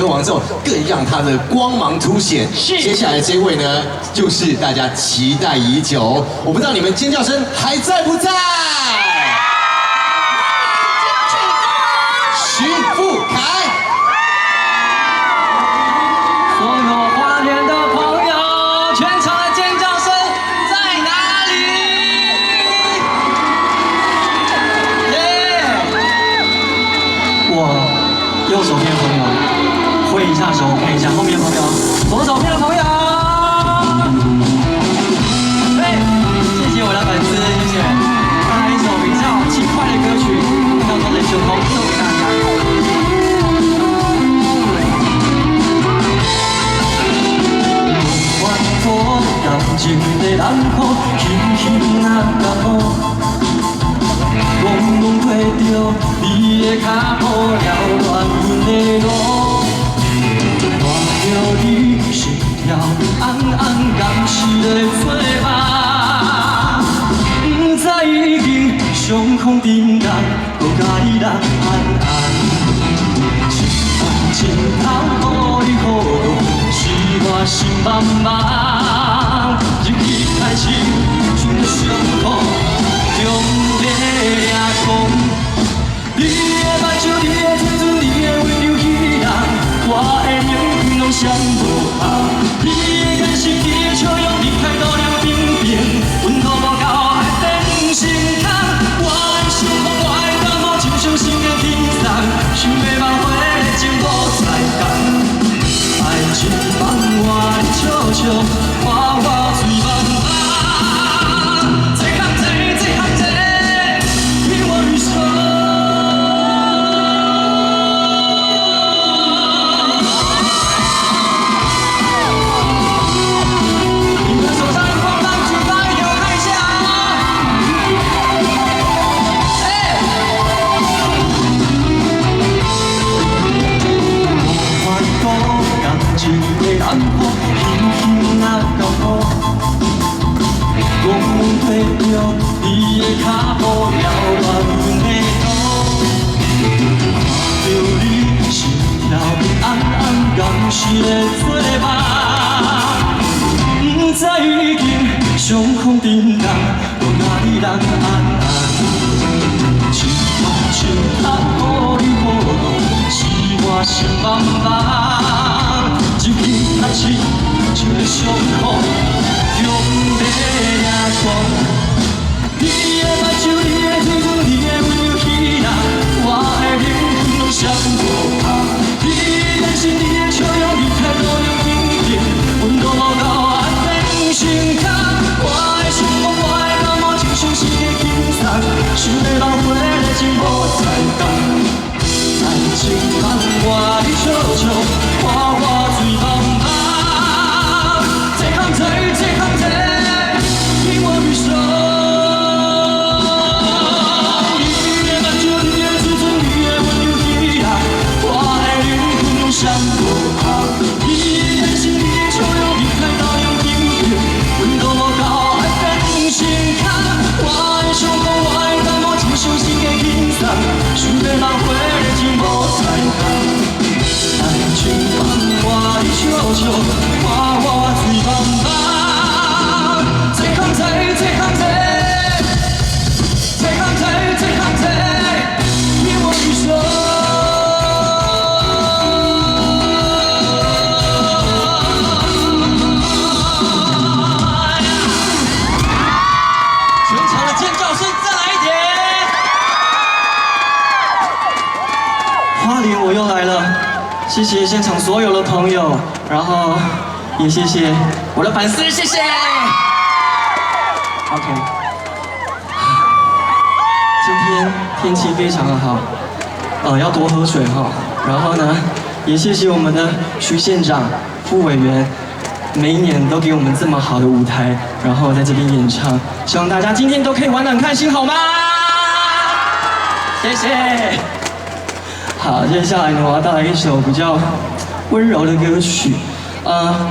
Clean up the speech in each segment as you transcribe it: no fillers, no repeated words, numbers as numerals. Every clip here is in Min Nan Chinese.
王之后，更讓他的光芒凸顯。接下來這位呢，就是大家期待已久，我不知道你們尖叫聲還在不在？徐富凱。所有花蓮的朋友，全場的尖叫聲在哪裡？耶！我右手邊朋友揮一下手，看一下後面朋友，左手邊的朋友，對，謝謝我的粉絲，謝謝。帶來一首比較輕快的歌曲，叫做《雷雄風》，送給大家。感情的人苦，轻轻啊甲雨，戆戆跟著你的脚步，扰乱阮的路。看著你心跳尪尪，敢是咧做梦？毋知已經傷空沉重，閣共你人安安。一份情头予你糊涂，是我心茫茫。日期開始，像傷口中的掠光。你的目睭，你的嘴唇，你的溫柔彼人，我的命運攏相無同。你的眼神，你的笑容，你態度涼冰冰，溫度無夠愛變成空。我的想講，我的感冒，親像新的天送，想欲挽回的情無再共。愛情放我你笑笑，看我醉茫茫。這空這，這空這，聽我餘生。你們手上熒光棒舉高一點，我看一下啊！哎，無法度感情的暗號，輕輕啊交予，戆跟著你的腳步，擾亂阮的路。看著你心跳尪尪，敢是咧做夢？毋知已經傷空沉重，閣共你人安安。一份情通予你糊涂，是我心茫茫。一起開始，像個傷口中的掠光。你的目睭，你的嘴唇，你的溫柔彼人，我的靈魂攏相無同。你的眼神，你的笑容，你態度涼冰冰，溫度無夠愛變成空。我的想講，我的感冒，親像是個輕鬆，想欲挽回的情無再共。愛情放我你笑笑，看我醉茫茫。這空這，這空這，聽我餘生。你的目睭，你的嘴唇，你的溫柔彼人，我的靈魂攏相無同。你的眼神，你的笑容，你態度涼冰冰，溫度無夠愛變成空。我的想講，我的感冒，親像是個輕鬆，想欲挽回的情無再共。愛情放我你笑笑，看我醉茫茫。這空這，這空這，這空這，這空這，聽我餘生。全場的尖叫聲再來一點！花蓮我又來了，謝謝現場所有的朋友，然後也謝謝我的粉絲，謝謝。OK，今天天氣非常的好，要多喝水哈。然後呢，也謝謝我們的徐縣長、副委員，每一年都給我們這麼好的舞台，然後在這邊演唱，希望大家今天都可以玩得很開心，好嗎？謝謝。好，接下來呢，我要帶來一首比較溫柔的歌曲。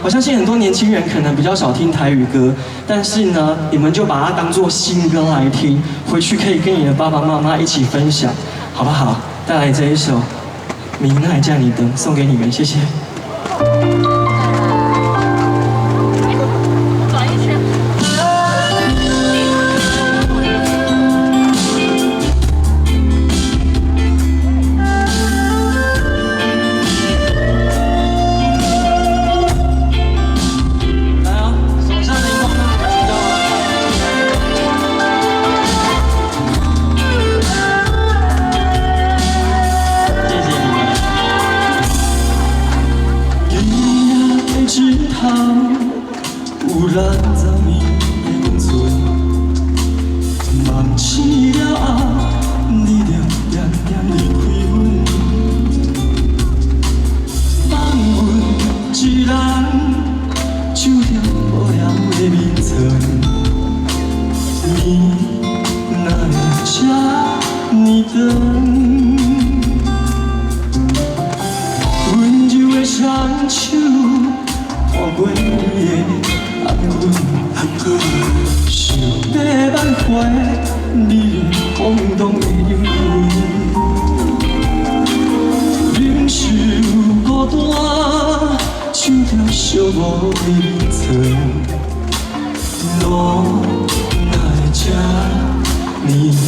我相信很多年輕人可能比較少聽台語歌，但是呢，你們就把它當作新歌來聽，回去可以跟你的爸爸媽媽一起分享，好不好？帶來這一首《明哪會遮爾長》，送給你們，謝謝。轉一圈。來啊，手上的熒光棒舉到啊！謝謝你們。枝的枝頭有60年的溫存，夢醒了後，你就點點離開阮，放阮一人守著無聊的眠床。你哪會這呢長？溫柔的雙手伴過你的安穩，想欲挽回你的風動的靈魂。忍受孤單，守著寂寞的眠床，路哪會這呢遠？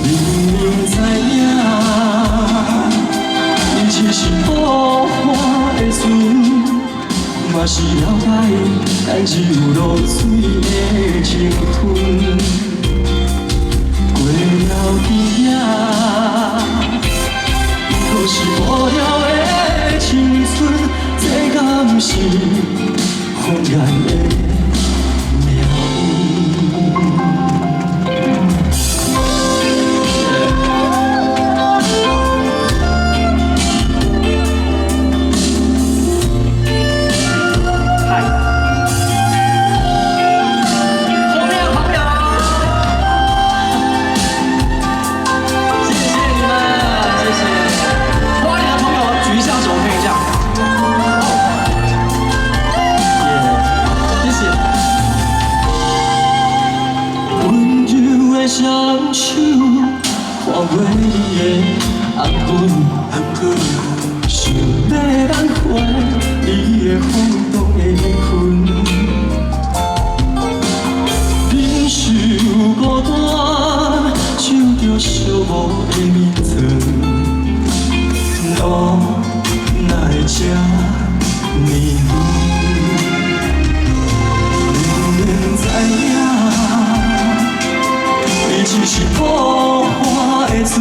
明明知影，你只是孤岸的船，嘛是了解，咱只有露水的情分。過了天影，可是無聊的青春，這敢是謊言的命運？嗨，後面的朋友，謝謝你們，謝謝。花蓮的朋友舉一下手，看一下。耶，謝謝。溫柔的雙手，伴過你的安穩，想欲挽回你的風動的靈魂。忍受孤單，守著寂寞的眠床，路哪會這呢遠？明明知影，你只是孤岸的船，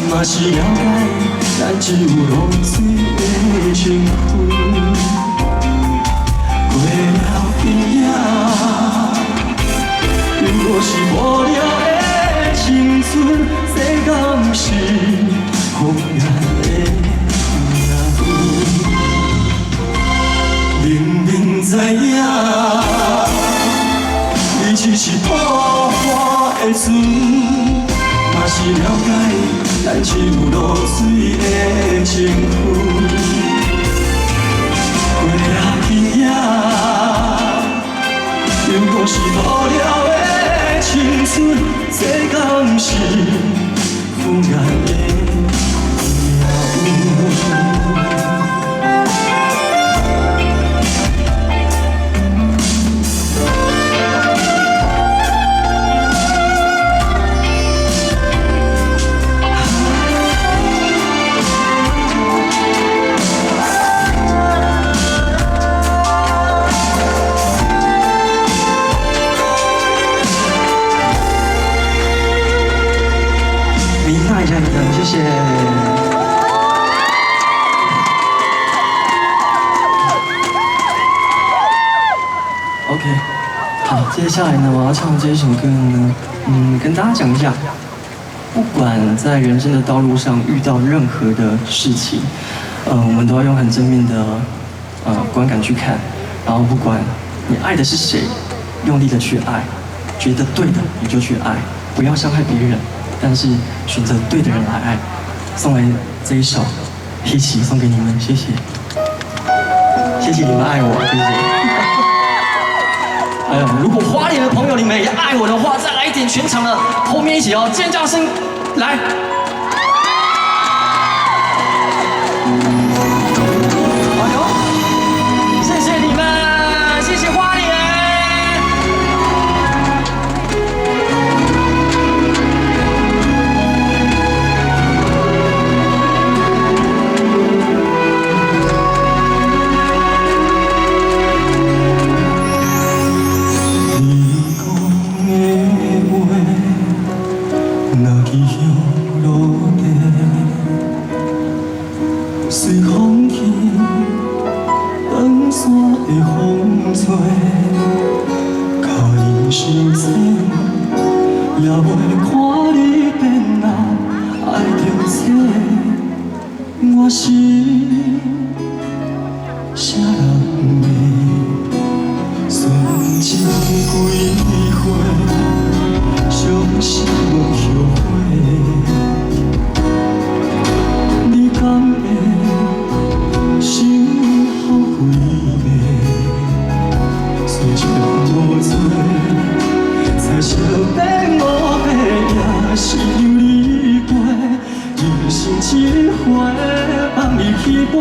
嘛是了解，咱只有露水的情分。過了天影，犹是無聊的青春，這敢是謊言的命運？明明知影，你只是孤岸的船，嘛是了解，咱只有露水的情分。過了天影，犹是無聊的青春，這敢是謊言的命運？明哪會這呢長，謝謝。OK，好，接下來呢，我要唱這首歌呢，跟大家講一下，不管在人生的道路上遇到任何的事情，我們都要用很正面的觀感去看，然後不管你愛的是誰，用力的去愛，覺得對的你就去愛，不要傷害別人，但是選擇對的人來愛。送來這一首《一起》送給你們，謝謝，謝謝你們愛我，謝謝。哎呦，如果花蓮的朋友你們也愛我的話，再來一點全場的後面一起哦，尖叫聲，來。隨風去，斷線的風吹，到人生浅，也袂看你變老，愛著這，我是啥人的？純情幾回，傷心無後悔。你敢會想好幾暝？雖情無罪，彩色變烏白，也是由你過。人生一回，放你去飛，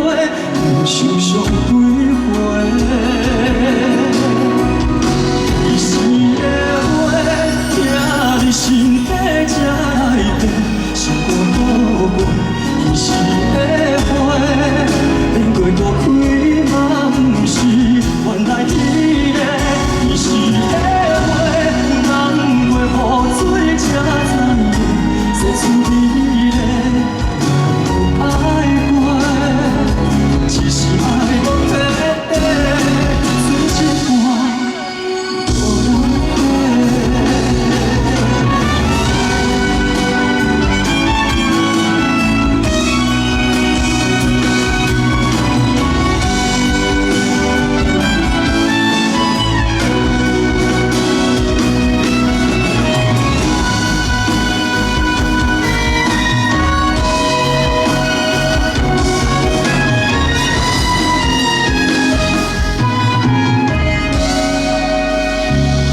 又受傷幾回。彼時的話，疼你心底才會甜，心肝倒過，彼時的花，連過孤開嘛毋是原來彼个。彼時的話，難過雨水才知的，說出美麗，咱有愛過，只是愛無底，剩一半無人陪。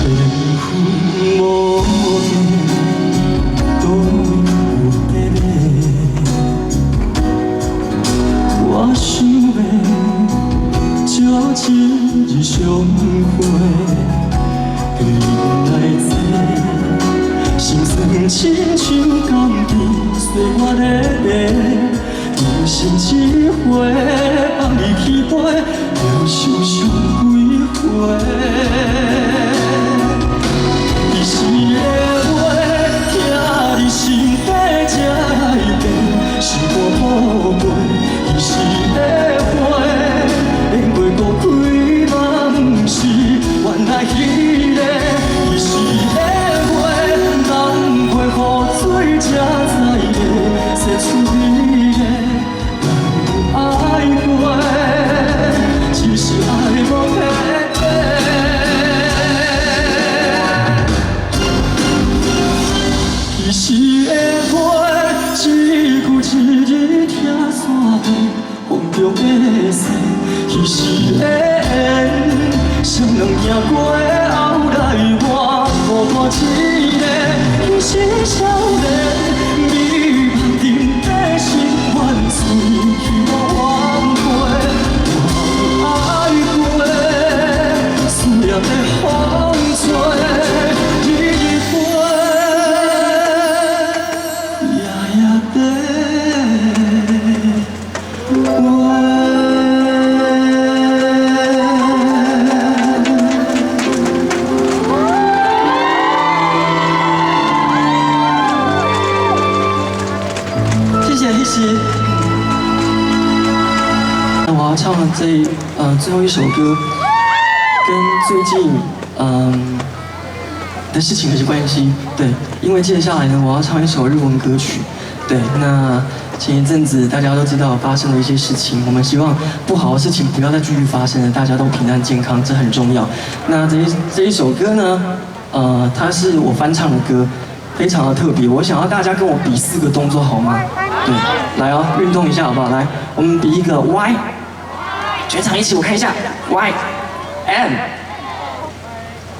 緣分無價，佗位有得買？我想欲借一日相會，對你來坐，心酸親像甘甜歲月的茶。人生一回，放你去飛，又受傷幾回。彼時的話，疼你心底才會甜，心肝寶貝。彼時的花，連過孤開嘛毋是原來彼个。彼時的話，難過雨水才知的，說出美麗，咱有愛過，只是愛無底。彼時的話，一句一字拆散的，風中的誓，彼時的緣，誰人行過後來我孤單一个，彼時少年，美夢沉底心願隨去無還回，我有愛過，思念的風吹，日日飛，夜夜飛。謝謝，謝謝。那我要唱的這最後一首歌，跟最近的事情有些關係。對，因為接下來呢，我要唱一首日文歌曲。對，那前一陣子大家都知道發生了一些事情，我們希望不好的事情不要再繼續發生了，大家都平安健康，這很重要。那這一首歌呢，它是我翻唱的歌，非常的特別。我想要大家跟我比四個動作，好嗎？對，來哦，運動一下好不好？來，我們比一個 Y，全場一起，我看一下 Y M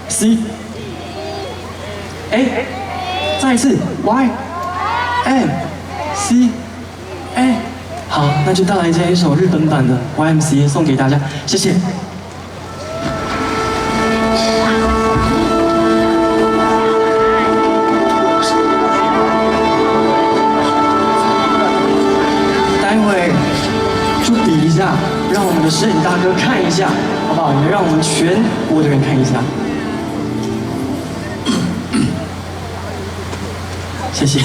C A，再一次 Y M C A，好，那就帶來這一首日本版的 YMCA 送給大家，謝謝。待會就比一下，讓我們的攝影大哥看一下，好不好？也讓我們全國的人看一下。謝謝。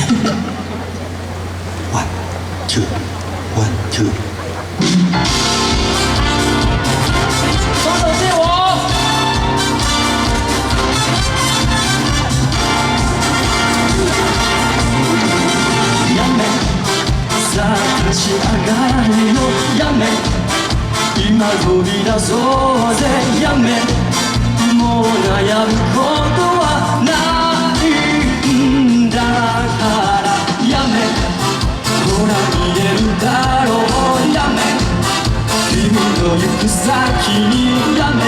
One, two, one, two. 雙手借我。やめさあ立ち上がれよやめ今飛び出そうぜやめもう悩むことはないんだからやめほら見えるだろうやめ君の行く先にやめ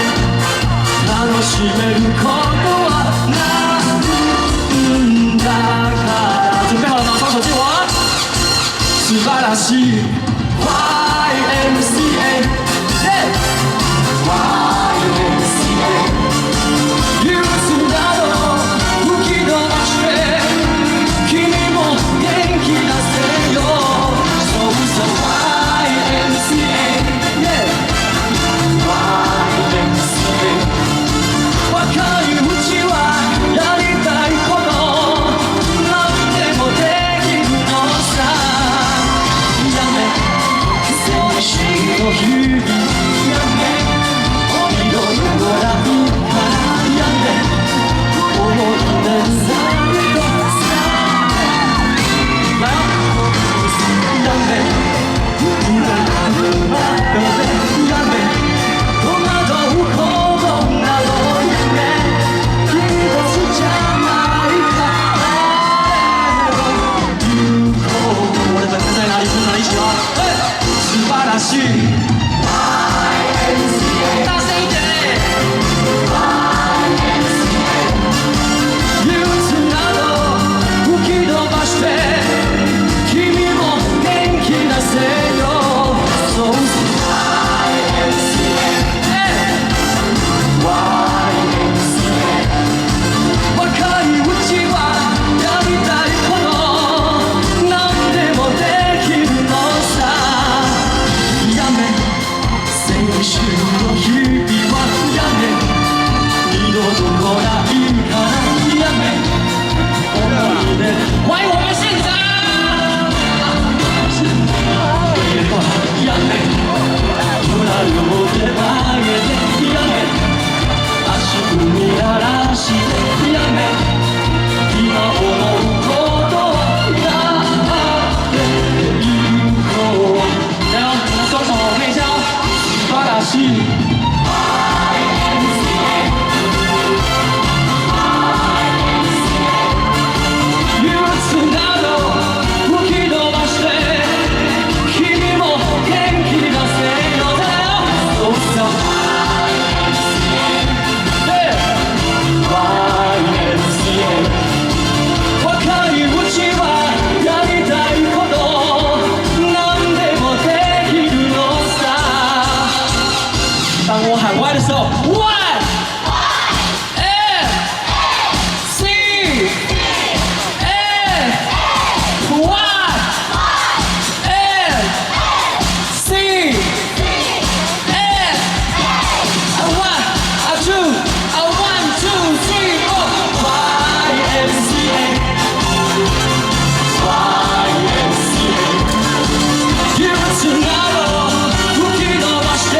楽しめることはないんだから準備好了嗎？雙手借我。素晴らしい YMCA YMCA 憂鬱など吹き飛ばして君も元気出せよそうそう YMCA YMCA 若いうちはやりたいこと何でもできるのさやめ青春の日々やめ二度とないからやめ思い出されとさ来やめやめ戸惑うことなどやめ一つじゃないか我的粉絲在哪裡？跟著一起哦！素晴らしい大聲一點！憂鬱など吹き飛ばして君も元気出せよそう YMCA YMCA 若いうちはやりたいこと何でもできるのさやめ青春の日々はやめ二度と来ないからやめ思い出歡迎我們現場やめほら両手曲げてやめ足踏み鳴らしてやめ今思うことはやっていこう來哦，雙手我看一下哦，素晴らしい憂鬱など吹き飛ばして君も元気出せよそうそう YMCA 若いうちはやりたいこと何でもできるのさ當我喊 Y 的時候，Y M C A Y M C A one a two a one two three four Y M C A Y M C A 憂鬱など吹き飛ばして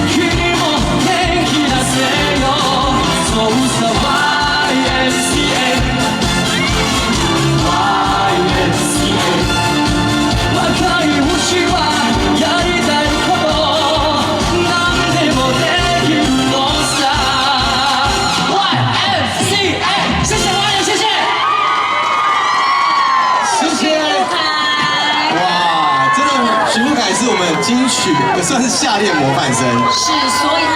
君も元気出せよそうさ YMCA YMCA 若いうちはやりたいこと何でもできるのさ YMCA 謝謝花蓮，謝謝。謝謝。哇，真的，許富凱是我們金曲，算是下列模範生。是，所以他。